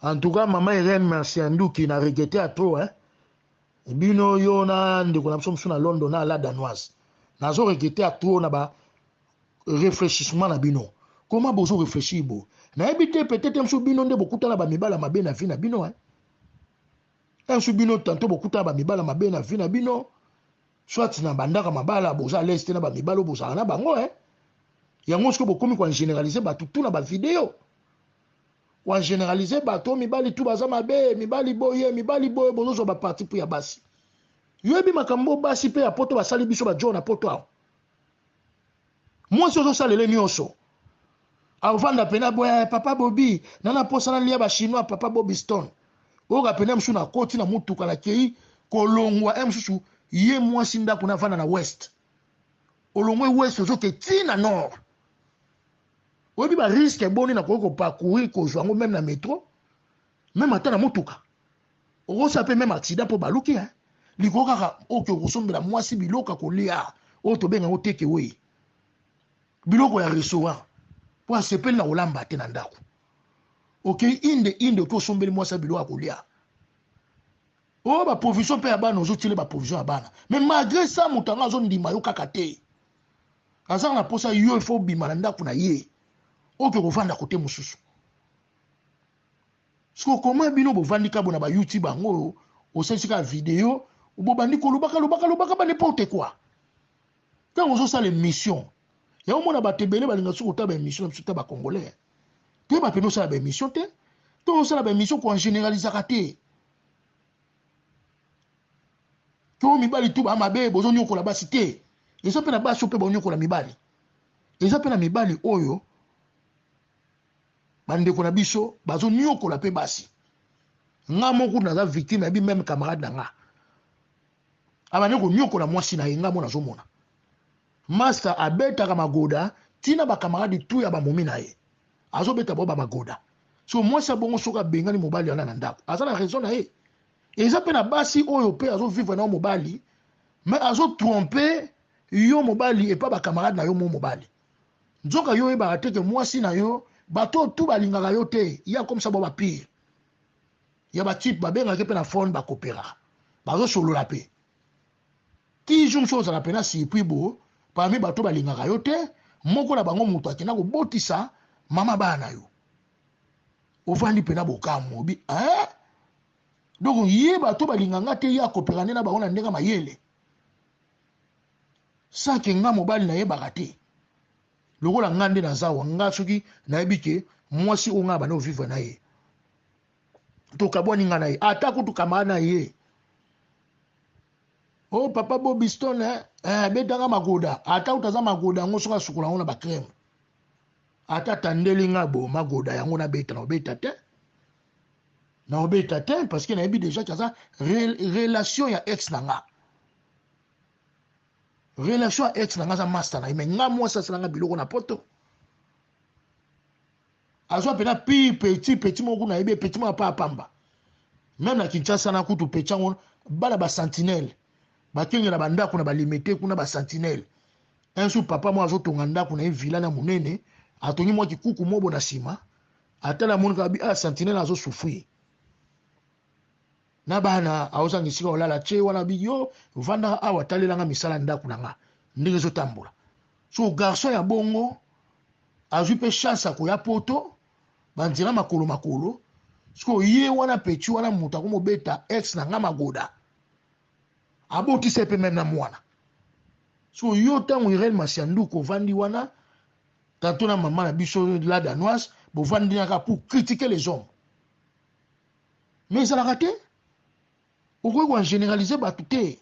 En tout cas, maman Irène Masianduki na regretter ya trop hein. Bino yo na ndeko na biso mosusu na London na la danoise. Nazo regretter ya trop na ba réfléchissement na bino. Comment bozo réfléchir bo? Nayebi te peut-être mosusu bino nde bokutana ba mibala mabe na vie na bino hein. Mosusu bino tantôt bokutana ba mibala mabe na vie na bino. Soit na bandaka mabala boza à l'aise te na ba mibala bozala na bango hein. Yango soki bokomi ko généraliser bato tout na ba vidéo. Wa généraliser bato mibali tu baza mabe, mibali boye, mibali boye, bozozwa ba parti pris ya basi. Yoyebi makambo basi pe ya poto basali biso ba jo na poto awa. Mwasi ozosalele nyonso. Avanda pena boye papa Bobi, nana posa na lia ba chinois papa Bobi Stone. Oyoka pena mosusu na koti na mutuka na kei kolongwa e mosusu ye mwasi ndako na vanda na west. Olongwe west ozoke ti na nord. Oyebi ba risque boni nakoki ko parcourir kozwa yango meme na metro, meme ata na motuka. Okosala pe meme accident po baluki hein. Likolo kaka oke okosombela mwasi biloko ya kolia oyo tobenga yango take away. Biloko ya restaurant po asepeli na kolamba te na ndako. Okei inde inde oke osombeli mwasi ya biloko ya kolia. Oh ba provision pe ya bana ozotiele ba provision ya bana. Mais malgré ça moto yango azondima yo kaka te. Aza na posa yo il faut obima na ndako na ye. Oke kovanda kote mosusu. Siko comment bino bovandi kabo na ba YouTube yango oyo osalisi kaka video bobandi kolobaka lobaka lobaka ba n'importe quoi. Ntango ozosala émission yango omona bato ebele balinga soki kotala ba émission na biso ta ba congolais. Toyeba pene osala ba émission te. To osala ba émission ko en généralisaka te. To mibali tu ba mabe bozonyokola basi te. Eza mpe na basi oyo mpe banyokola mibali. Eza mpe na mibali oyo bandeko na biso bazonyokola mpe basi. Nga moko naza victime nayebi meme camarade na nga abandi konyokola mwasi na ye, nga mo nazomona master abetaka magoda tina ba camarade tu ya bamomi na ye azobeta bao ba magoda. So mwasi abongo soki abengani mobali wana na ndako aza na raison na ye. Eza mpe na basi oyo mpe azovivre na yo mobali mais azotrompe yo mobali epa ba camarade na yo mo mobali. Nzoka yo oyebaka te ke mwasi na yo bato oyo tu balingaka yo te, ye akomisa bao bapire ya batype babengaki mpe na phone bakoperaka bazosolola mpe ti jour mosusu ozala mpena surpris bo parmi bato balingaka yo te moko na bango moto akenda kobotisa mama bana na yo ovandi mpena bokamwa obi hein? Donc ye bato balinga nga te ye akopera nde na bango na ndenge mayele sake nga mobali nayebaka te lokola nga nde naza wa nga soki nayebi ke mwasi oyo nga banda ovivre na ye tokabwani nga na ye ata kutu camarade na ye o oh, papa Bobiston eh, eh, betanga magoda ata kutu aza magoda yango soki asukola yango na bacreme ata tandeli nga bo magoda yango nabeta na obeta te na obeta te parce que nayebi déjà ke aza relation ya ex na nga relation ya ex na nga aza master na ye mais nga mwasi asala nga biloko na poto azwa mpena pire petit petit moko kuna yebi petit moko apa pamba meme na Kinshasa na kutu petit yango bana ba sentinelle bakengela bandako na balimete kuna ba sentinelle un jour papa moko azotonga ndako na ye villa na monene atongi mwa kikuku mobo na nsima atala amoni kaka bi ah sentinelle azosouffrir na bana aozanga esika olala tie wana bi yo vandaka awa talelanga misala ndako na nga ndenge ezotambola so garçon ya bongo azwi mpe chance ya koya poto banzela makolo makolo sikoyo ye wana peti wana moto akomobeta ex na nga magoda abotisa ye mpe meme na mwana sikoyo yo ntango Irene Masianduku ovandi wana tanto na mama na biso la danoise bovandi naka pour critiquer les hommes mais ezalaka te okoki kogeneralize bato te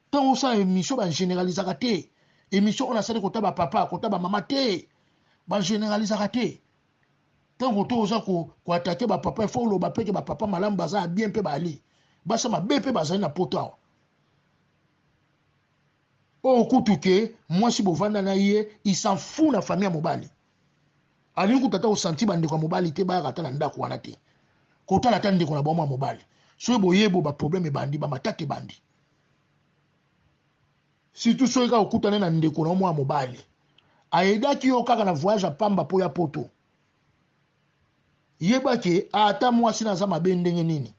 ntango osala émission bagénéralisaka te émission oyo nasali kota bapapa kota bamama te bagénéralisaka te ntango to oza koatake bapapa ifo oloba mpe ke bapapa malamu baza ya bien mpe bali basa mabe mpe bazali na poto awa oyo kutu ke mwasi bovanda na ye il s'en fout na famille ya mobali alingi kutu ata kosanti bandeko ya mobali te bayaka ata na ndako wana te kotala ata ndeko na bango ya mobali soki boyebo baproblème ebandi bamatata ebandi surtout soki kaka okutani na ndeko na yo mwa mobali ayedaki yo kaka na voyage ya pamba mpo ya poto. Yeba ke ata mwasi na aza mabe ndenge nini,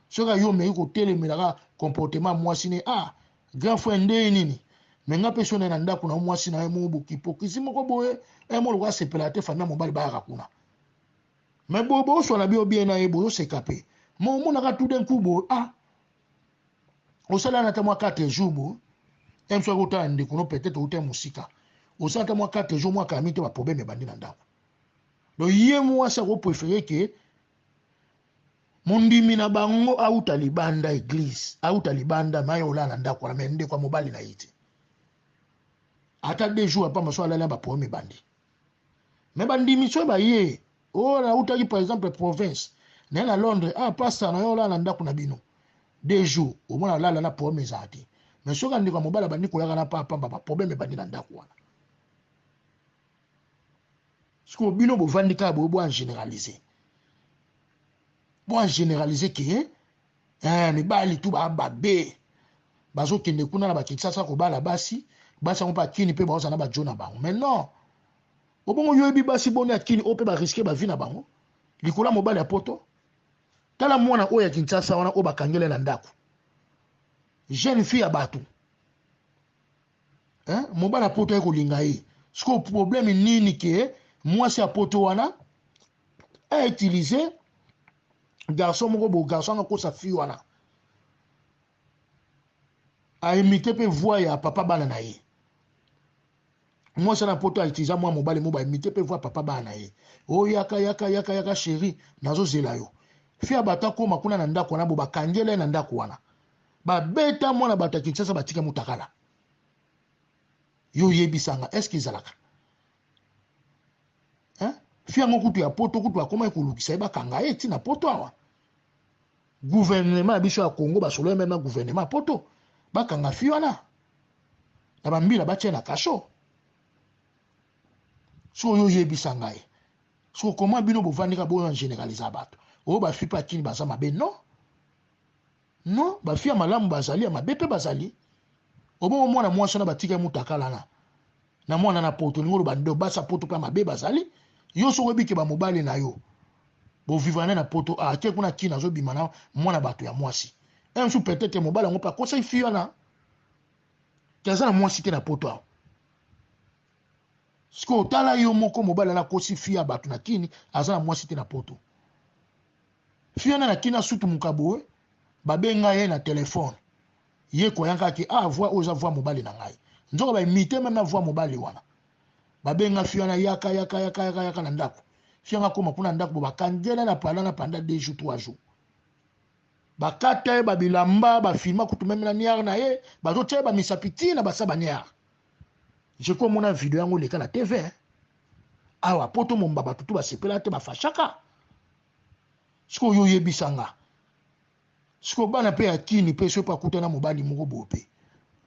soki yo omeki kotelemela kaka comportement mwasi ne, ah grand frère ndenge nini, me nga mpe so naye na ndako na mwasi na ye moko bokipokrisi moko boye, e mo lokola asepelaka te famille ya mobali bayaka kuna. Me boye boswana bio bien na ye, bozoseka mpe mo omonaka tout d'un coup boye, ah osala na ata mwa 4 jours boye, ye mosu akotala ndeko no peut-être outa mosika, osala ata mwa 4 jours mwa kami te, baproblème ebandi na ndako. Donc ye mwasi ako préférer ke mondimi na bango auta libanda église, auta libanda, me aye olala na ndako wana, me ndeko ya mobali na ye te. Ata 2 jours apamba so alali na baproblème ebandi. Me bandimi so baye oyo nautaki par exemple province naye na Londres, ah pasteur, na yo olala na ndako na bino 2 jours, omona alala na problème ezala te. Mais soki andeko ya mobali abandi koyaka na pamba, baproblème ebandi na ndako wana. Sikoyo bino bovandi kaka boye, boa généraliser, boa généraliser ke mibali tu babe bazokende kuna na bakinshasa kobala basi, basi yango mpe akini mpe baozala na bajo na bango. Mais non, obongo yo oyebi basi boni akini oyo mpe barisquer bavie na bango likolo ya mobali ya poto? Tala mwana oyo ya Kinshasa wana oyo bakangele na ndako, jeune fille ya bato, hein? Mobali ya poto aye kolinga ye. Sikoyo problème nini ke mwasi ya poto wana autiliser garçon moko bo, garçon anga kosa fille wana, aimiter mpe voix ya papa bana na ye. Mwasi wana poto autiliser mwa mobali mo, baimiter mpe voix papa bana na ye: "O yaka, yaka, yaka, yaka chéri, nazozela yo." Fille ya bato akóma kuna na ndako wana bo, bakangela ye na ndako wana, babeta mwana bato ya Kinshasa, batika mutakala. Yo oyebisanga, est-ce ezalaka, hein? Fille yango kutu ya poto kutu akomaki kolukisa ye, bakanga ye ntina poto awa. Gouvernement ya biso ya Congo basolo ye même na gouvernement ya poto, bakanga fille wana na bambila, batia na kasho. So oyo oyebisa ngai so, koma bino bovandika boyo généraliser bato oyo bafille mpe akini baza mabe? Non, non, bafille ya malamu bazali, ya mabe mpe bazali. Obongo mwana mwasi wana batika ye mutakala na mwana na poto, olingi oloba ndo basi ya poto mpe ya mabe bazali? Yo soki oyebi ke bamobali na yo bovivre na poto, ake kuna kini, azobima na mwana bato ya mwasi un jour, peut-être mobali yango mpe akosaki fille wana ke aza na mwasi te na poto awa. Sikoyo otala yo moko, mobali wana akosi fille ya bato na kini aza na mwasi te na poto. Fille wana na kini asutumuka boye, babenga ye na telefone, ye koyankaki: "Ah, voix oyo eza voix mobali na ngai." Nzoka baimiter même na voix mobali wana. Babenga fille wana: "Yaka, yaka, yaka, yaka, yaka na ndako." Fille anga akóma kuna ndako bo, bakangela na pala na pendant 2 jours, 3 jours, bakata ye babilamba, bafilma kutu même na niare na ye, bazotia ye bamisapi ntina basa baniare. Je crois omona video yango oleka na TV awa poto momba, bato tu basepela te, bafashaka. Sikoyo oyo oyebisanga, sikoyo bana mpe ya kini mpe soki mpe akutana mobali moko boye mpe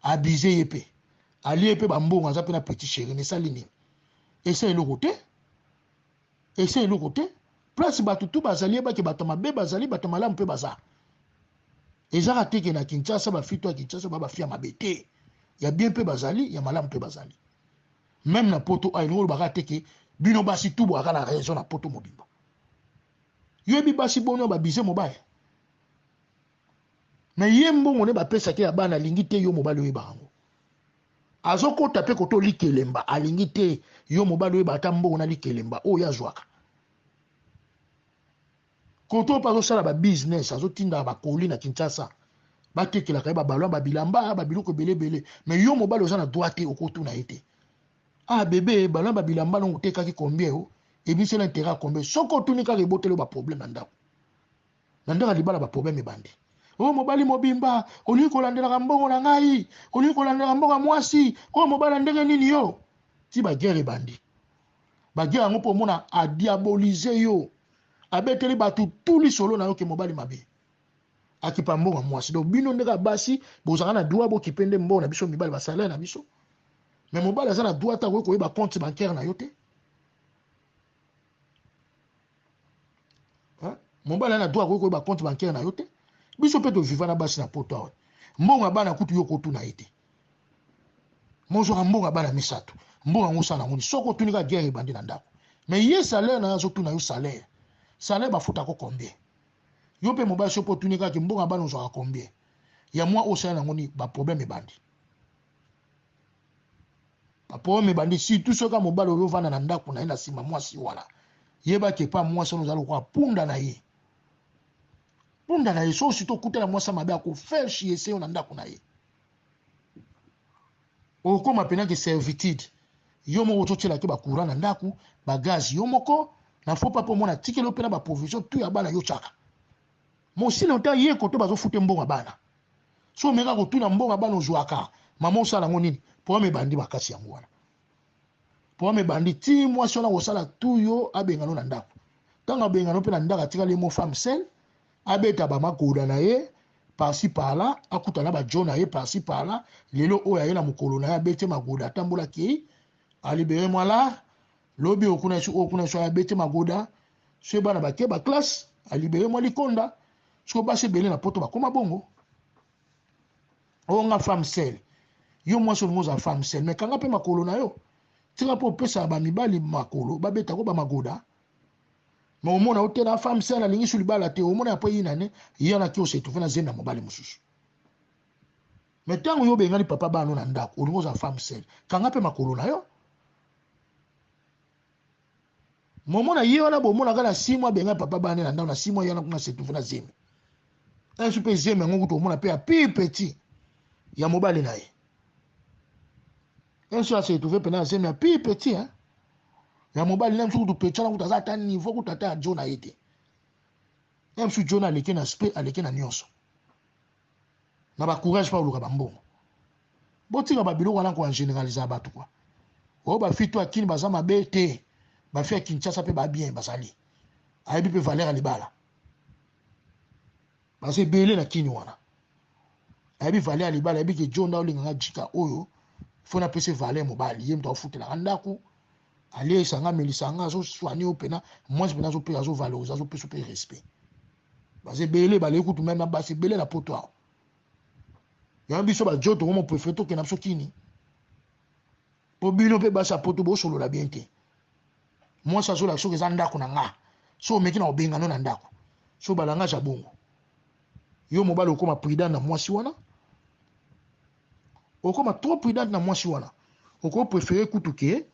abize ye mpe alie mpe bambongo, aza mpe na petit chéri, esali nini? Esa eloko te, esa eloko te. Place bato tu bazali, yebaki bato mabe bazali, bato malamu mpe baza. Ezaka teke na Kinshasa bafille to ya Kinshasa ba bafille ya mabe te, ya bien mpe bazali, ya malamu mpe bazali. Même na poto a elingi olobaka teke bino basi tu bwaka na raison na poto mobimba. Yoyebi basi boni oyo babize mobali me ye mbongo nde bapesaki ya bana, alingi te yo mobali oyeba yango. Azokota mpe koto likelemba, alingi te yo mobali oyeba ata mbongo na likelemba oyo azwaka. Koto mpe azosala babusiness, azotindaka bakoli na Kinshasa, batekelaka ye babalwa, babilamba, babiloko ebele ebele. Mais yo mobali oza na droit te, okotuna ye te: "Ah bébé, balwa, babilamba nongo otekaki combien? O ebimisela intérêt ya combien?" Soki otuni kaka, eboteli oyo baproblème na ndako, na ndako ya libala, baproblème ebandi. "Oyo mobali mobimba olingi kolandelaka mbongo na ngai, olingi kolandelaka mbongo ya mwasi oyo, mobali ya ndenge nini yo?" Ti baguerre ebandi, baguerre yango mpo omona adiaboliser yo, abeteli bato tu lisolo na yo ke mobali mabe akipa mbongo ya mwasi. Donc bino ndenge basi bozalaka na droit bokipe nde mbongo na biso mibali, basalaire na biso, mais mobali aza na droit ta akoki koyeba compte bancaire na yo te. Mobali aza na droit akoki koyeba compte bancaire na yo te. Biso mpe toviva na basi na poto awa, mbongo ya bana kutu yo kotuna ye te. Mozwaka mbongo ya bana misato, mbongo yango osala yango? Soki otuni kaka, guerre ebandi na ndako. Mais ye salaire na yo, azotuna yo salaire. Salaire bafutako combien? Yo mpe mobali soki otuni kaka mbongo ya bana ozwaka combien? Ya mwa osala nango nini? Baproblème ebandi. Baproblème ebandi surtout soki mobali oyo ovanda na ndako na ye na nsima mwasi wana. Yebaki epa mwasi wana ozala lokola punda na ye. Punda na ye soki surtout okutana mwasi mabe akofaire chier yo na ndako na ye. Okoma pena ke servitude. Yo moko ozotiela te bacourant na ndako, bagaz yo moko, na faut pas mpo omona tikeli yo mpe na baprovision tu ya bana yo tiaka. Mosili ota ye koto bazofute mbongo ya bana. So omeka kotuna mbongo ya bana ozwaka, mama osala yango nini? Problème ebandi makasi yango wana. Problème ebandi ti mwasi wana kosala tu yo abengano na ndako. Ntango abengano mpe na ndako atikali ye mo femme seule, abeta bamakoda na ye par-ci par-là, akuta na bajo na ye par-ci par-là. Lelo oyo aye na mokolo na ye abeti magoda, atambola akei, alibere mwa lar, lobi okuna so okuna so abeti magoda, so bana bake ba classe, alibere mwa likonda. So basi ebele na poto bakoma bongo. Oyo nga femme seule. Yo mwasi olingi ozala femme seule, mais kanga mpe makolo na yo. Tika mpo opesa bamibali makolo, babetako bamagoda. Mais omona o te na femme seule alingi su libala te, omona ya po yina ne, ye wana ki ose trouve na zemi ya mobali mosusu. Mais ntango yo obengani papa bana na ndako, olingi ozala femme seule, kanga mpe makolo na yo. Momona ye wana bomonaka na 6 mois abengani papa bana na ndako, na 6 mois ye wana kuna se trouve na zemi. Un mpe zemi yango kutu omona mpe ya pire petit ya mobali na ye. Un soir se retrouve mpe na zemi ya pire petit hein. Ya mobali na mosusu kutu petit wana kutu aza ata niveau kutu ata ya jo na ye te. Ya mosusu jo na aleki na aspect, aleki na nyonso. Na ba courage pa oluka ba mbongo. Botika ba biloko wana ko en généraliser bato quoi. Oyo ba fille to akini baza mabe te. Ba fille ya Kinshasa pe ba bien bazali. Ayebi pe valeur ya libala. Baza ebele na kini wana. Ayebi valeur ya libala, ayebi ke jo nda olingaka jika oyo faut na pese valeur mobali, ye moto afutelaka ndako, aliesa nga, amelisa nga, azosoigne yo pena, mwasi pena azopesa, azovaloriser, azopesa pe respect. Baza ebele baleki kutu meme na basi ebele na poto awa. Yango biso ba jo tokomo préféré tokenda biso kini. Po bino pe basi ya poto bosolola bien te. Mwasi azolaka soki eza ndako na nga, so omeki na kobengano na ndako, so balangage ya bongo. Yo mobali okoma prudent na mwasi wana, okoma trop prudent na mwasi wana, oko préféré kutu ke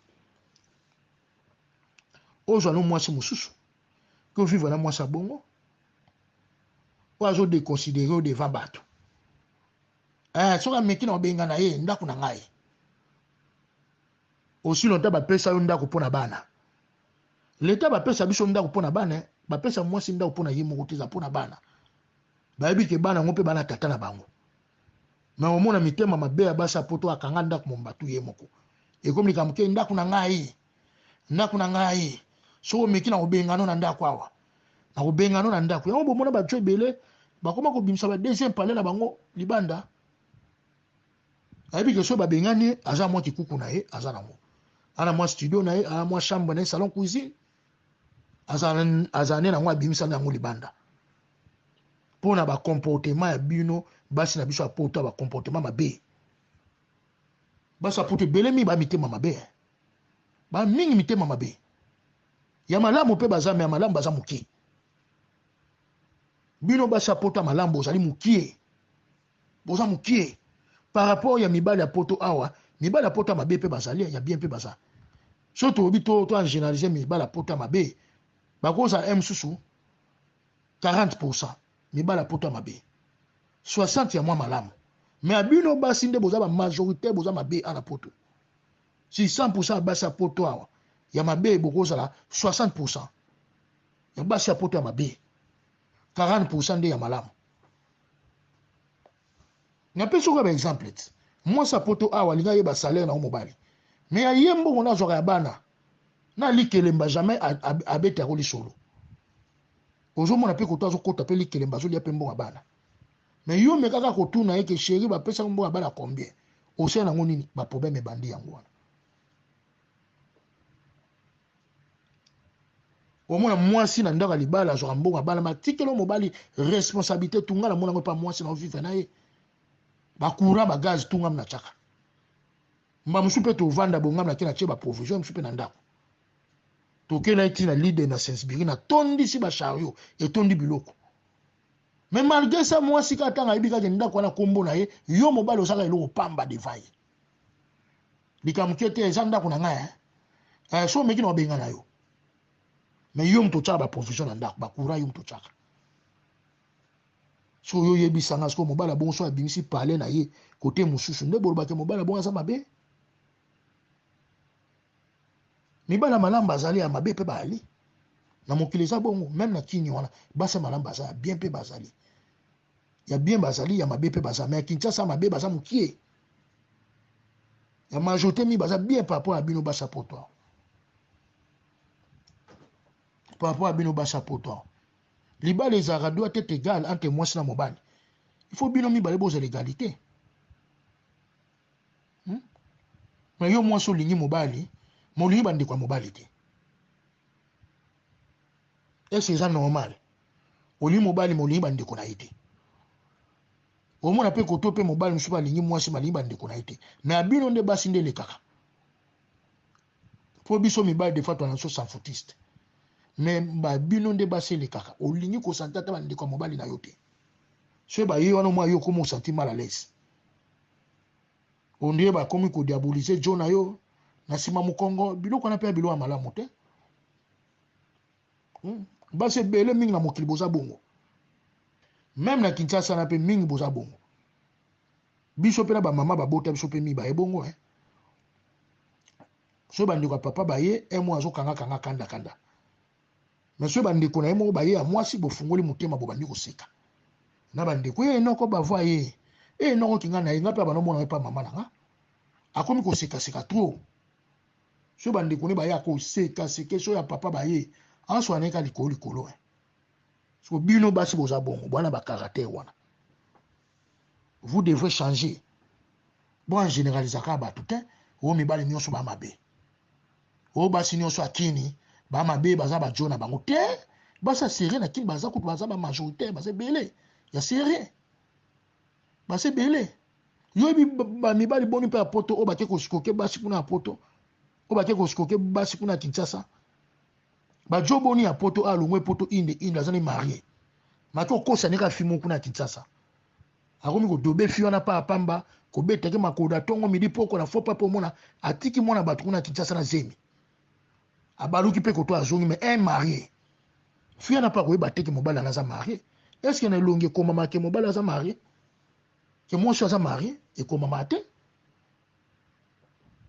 ozwa no mwasi mosusu ke ovivre na mwasi ya bongo oyo azo déconsidérer yo devant bato. Soki ameki na kobenga na ye ndako na ngai, aussi longtemps bapesa yo ndako mpo na bana. Leta bapesa biso ndako mpo na bana, bapesa mwasi ndako mpo na ye moko te, eza mpo na bana. Bayebi ke bana yango mpe bana tata na bango. Mais omona mitema mabe ya basi ya poto akanga ndako mombatu ye moko. Ekomi likambo ke ndako na ngai, ndako na ngai, soki omeki na kobengano na ndako awa, na kobengano na ndako. Yango bomona bato ebele bakoma kobimisa ba deuxième palais na bango libanda. Ayebi ke soki babengani aza mwa kikuku na ye, aza nango. Ana mwa studio na ye, ana mwa chambre na ye, salon cuisine. Aza ne nango abimisa yango libanda. Pona ba comportement ya bino basi na biso ya poto, ba comportement mabe. Basi ya poto ebele mingi ba mitema mabe. Ba mingi mitema mabe. Ya malamu pe baza, mais ya malamu baza mokie. Bino basi ya poto ya malamu bozali mokie. Boza mokie par rapport ya mibali ya poto awa. Mibali ya poto ya mabe pe bazali, ya bien pe baza. So toyebi to en généraliser mibali ya poto ya mabe, bakoza M susu 40% mibali ya poto ya mabe, 60 ya mwa malamu. Mais ya bino basi nde boza ba majorité, boza mabe ana poto. Si 100% ya basi ya poto awa ya mabe, bokozala 60% ya basi ya poto ya mabe, 40% nde ya malamu. Napesi oyo ba exemple ti. Mwasi ya poto awa alingi ayeba salaire na yo mobali, mais ya ye mbongo nazwaka ya bana na likelemba jamais abeta yango lisolo. Ozomona pe koto azokota pe likelemba azolia pe mbongo ya bana. Mais yo mekaka kotuna ye ke chéri bapesaka mbongo ya bana combien? Osala nango nini? Ba problème ebandi yango wana. Omona mwasi na ndako ya libala azwaka mbongo ya bana, matikelo mobali responsabilité tunga na mona ngo pa mwasi na vivre na ye. Ba courant ba gaz tunga na chaka. Mba musu pe tovanda bongam na kena tie ba provision musu pe na ndako. Toke na ye ti na Lidl na Sainsbury, natondisi ba chariot etondi biloko. Mais malgre ça mwasi kaka ntango ayebi kaka ndako wana kombo na ye, yo mobali ozaka eloko pamba devant ye. Likambo ke te eza ndako na ngai eh. Eh, so omeki na obenga na yo. Mais yo moto otyaka ba provision na ndako, ba courant yo moto otyaka. So yo oyebisa nga sikoyo mobali abongo so abimisi palais na ye kote mosusu nde bolobaka mobali abongo aza mabe? Mibali ya malamu bazali ya mabe pe bazali na mokili eza bongo meme na kini wana basi ya malamu baza ya bien pe bazali ya bien bazali ya mabe pe baza mais ya Kinshasa mabe baza mukie ya majorité mi baza bien par rapport ya bino basi ya poto par rapport ya bino basi ya poto libala ezalaka doit être égal entre mwasi na mobali il faut bino mibale bozala égalité Hmm? Mais yo mwasi olingi mobali, mais olingi bandeko ya mobali te. Est-ce eza normal? Olingi mobali mais olingi bandeko na ye te. Omona pe koto pe mobali mosusu alingi mwasi mais alingi bandeko na ye te. Mais ya bino nde basi nde elekaka. Po biso mibali des fois tozala na biso s'en-foutiste. Mais ba bino nde basi elekaka. Olingi kosanti ata bandeko ya mobali na yo te. Soki baye wana omwa yo okoma osanti mal à l'aise. On dirait bakomi ko diaboliser djo na yo na sima mukongo, biloko wana pe ya biloko ya malamu te. Basi ebele mingi na mokili boza bongo. Meme na Kinshasa na pe mingi boza bongo. Biso pe na ba mama babota biso pe mingi baye bongo hein. Soki bandeko ya papa baye, un mois azokanga kanga kanda kanda. Mais soki ba ndeko na ye moko baye ya mwasi bofungoli motema bobandi koseka na ba ndeko ye noko bavua ye e noko kinga na ye nga pe abanda omona ye pa mama na nga akomi koseka seka trop soki ba ndeko ne baye akoseka seke soki ya papa baye aswa na ye ka likolo likolo eh. Siko bino basi boza bongo bwana ba caractère wana vous devrez changer bo en generalisaka bato te oyo mibali nyonso ba mabe Oyo basi nionso ya kini ba mabe baza ba djo na bango te basi ya serieux na kini baza kutu baza ba majoritaire baza ebele ya serieux baza ebele yo yebi ba mibali boni mpe ya poto oyo bake kosikoke basi kuna ya poto oyo bake kosikoke basi kuna ya Kinshasa ba djo boni ya poto alongwe poto inde inde aza ni marie make okosa ndeka fimo kuna ya Kinshasa Akomi ko dobe fille wana pa pamba, kobeta ke makoda tongo midi pokwa na faux pas po omona atiki mwana batu kuna Kinshasa na zemi. Abaluki pe koto azongi mais un marie. Fille wana pe akoyeba te ke mobali wana aza marie. Est ce que na elongi ekomama ke mobali aza marie? Ke mwasi aza marie? Ekomama te.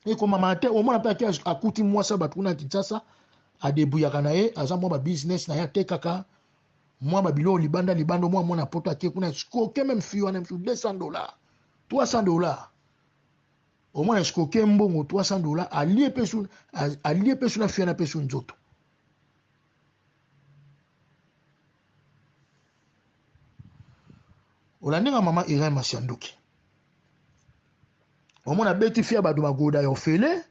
Ekomama te. Omona pe ake akuti mwasi ya batu kuna Kinshasa adebrouillaka na ye, aza mwa ba business na ye atekaka mwa ba biloko libanda libanda mwa mwana poto ake kuna escroquer meme fille wana mosusu 200 dollars, 300 dollars. Omona escroquer mbongo 300 dollars, alie pe su, alie pe su na fille wana pe su nzoto. Olandi nga mama Irène Masianduki, omona abeti fille ya bato magoda ya ofele,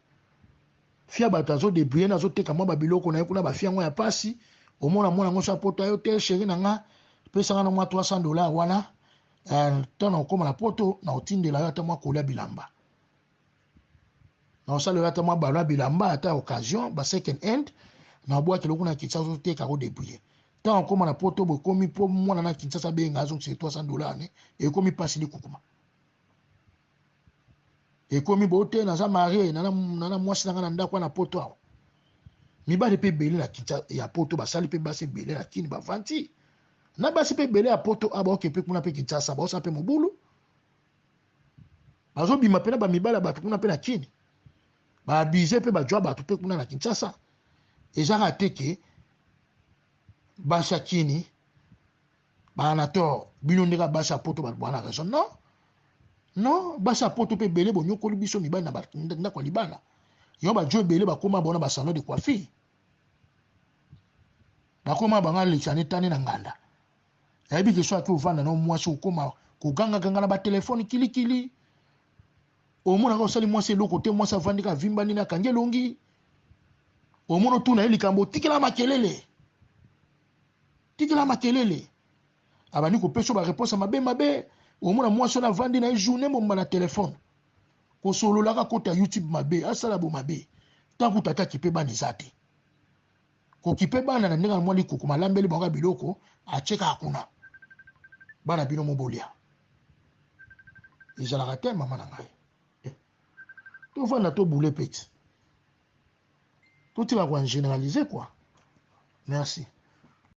fille ya bato azo débrouiller na azoteka mwa babiloko na ye kuna, bafille yango ya pasi. Omona mwana yango so apota yo te, chéri na nga pesanga na mwa 300 dollars wana, ntango na okóma na poto na otindela yo ata mwa kolia bilamba, na osala yo ata mwa balo ya bilamba ata occasion ba second hand na obwakela kuna Kinshasa ozoteka kodébrouiller. Ntango okóma na poto bokomi mpo mwana na Kinshasa abenga azongisa 300 dollars ne ekomi mpasi likukuma ekomi bo te naza marie nana mwasi na nga na ndako wana poto awa. Mibali mpe ebele na Kinshasa ya poto basali mpe basi ebele na kini bavanti na basi mpe ebele ya poto awa baoke mpe kuna mpe Kinshasa baosala mpe mobulu bazobima mpe na bamibali ya bato kuna mpe na kini baabize mpe bajwa bato mpe kuna na Kinshasa. Ezaka te ke basi ya kini baa na tort, bino ndenge basi ya poto bato baa na raison. Non, non, basi ya poto mpe ebele bonyokoli biso mibali na ndako ya libala. Yo bajo ebele bakóma bona basalon de coiffure, bakóma bango alekisa ne tani na nganda nayebi ke so ake ovanda na mwasi okóma kogangaganga na batelefone kilikili. Omonaka osali mwasi eloko te, mwasi avandi kaka avimba nini akangi elongi, omona otuna ye likambo otikela makelele, tikela makelele, abandi kopesa baréponse mabe mabe. Omona mwasi wana avandi na ye journée momba na telefone kosololaka kota YouTube mabe asala bo mabe ntango tata kipe bana eza te. Kokipe bana na ndenge ya mwa likuku, malambeli bango ya biloko, atie kaka kuna. Bana bino mobolia. Ezalaka te mama na ngai. Eh. Tovanda tobule peti. Totika ko généraliser quoi. Merci.